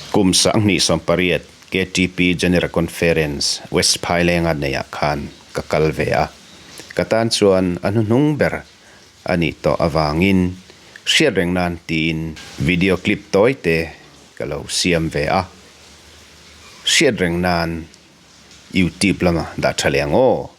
Kum 2018 KTP General Conference West Phailenga neihah khan ka kal ve a, ka tan chuan a hnuhnung ber a nih tawh avangin hriat reng nan tiin video clip tawi te ka lo siam ve a, hriat reng nan YouTube lama dah tha leh ang aw.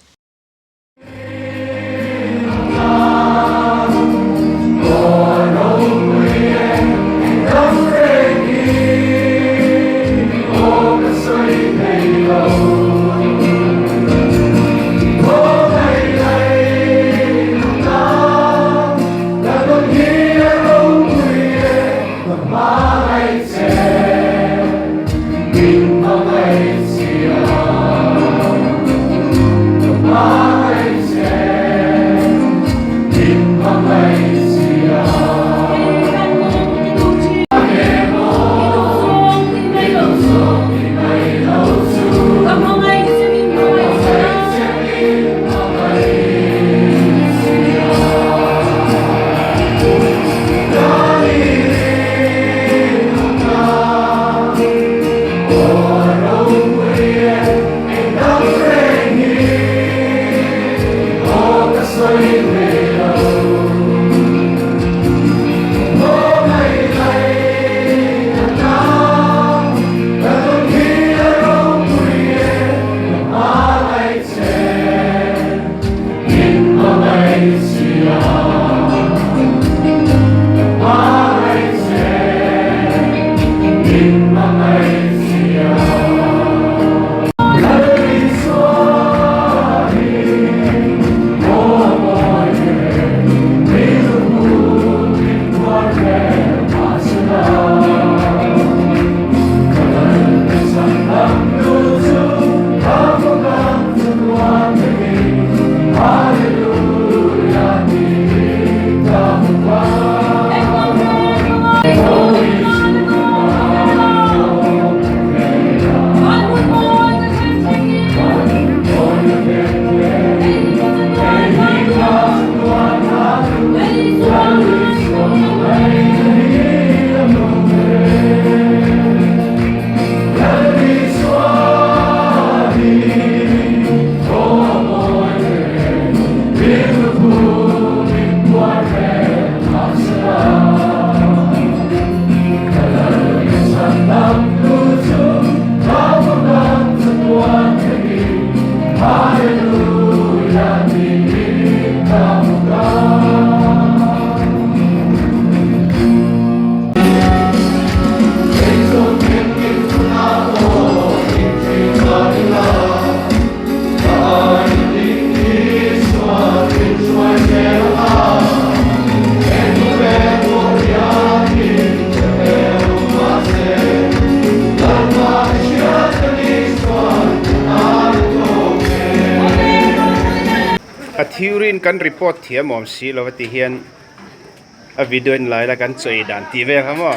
A theory in kan report thiam awm si lo a ti hian a video en lai la kan chawi dan tih vel kha maw.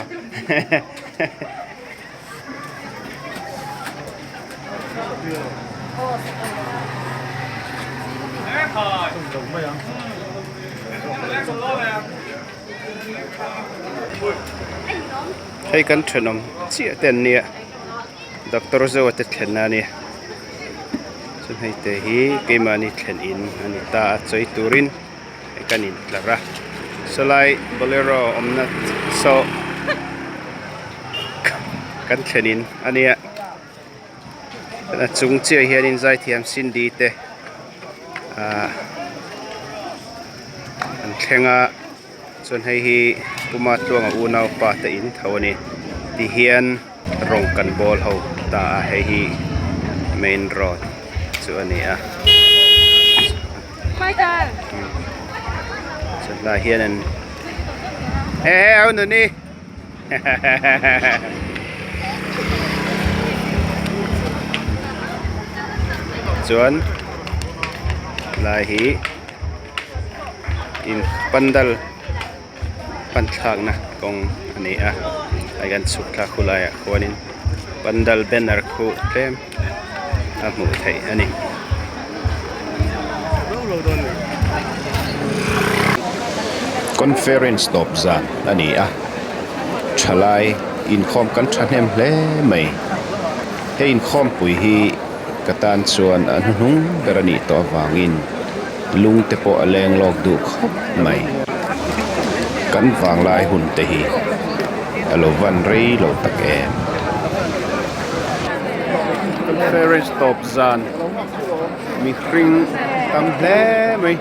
Hei kan thenawm chiah te an nia doctor Zoa te thlenna a nia chuan hei te hi keimahni thlen in a ni ta a chawi turin. Kan in tlar a sawlai bolero awmna saw kan thlen in a nia a chung chiah hianin zaithiam Cindy te ahh an thleng a chuan hei hi Puma Tluanga unaupa te in tho a ni tihian rawng kan bawl ho ta a hei hi main road chu a ni a. Chawhla hian an he he au nuni chuan lai hi in pandal pan thlakna kawng a ni a hei kan chhuk thlak khu laiah khuanin pandal banner khu tlem a hmuh theih a ni. Conference tawp zan a ni a thalai. Inkhawm kan thahnem hle mai. He inkhawmpui hi ka tan chuan a hnuhnung ber a nih tawh avangin lung te pawh a leng lawk duh khawp mai. Kan vanglai hun te hi a lo van rei lo tak em. Conference tawp zan mihring tam hle mai.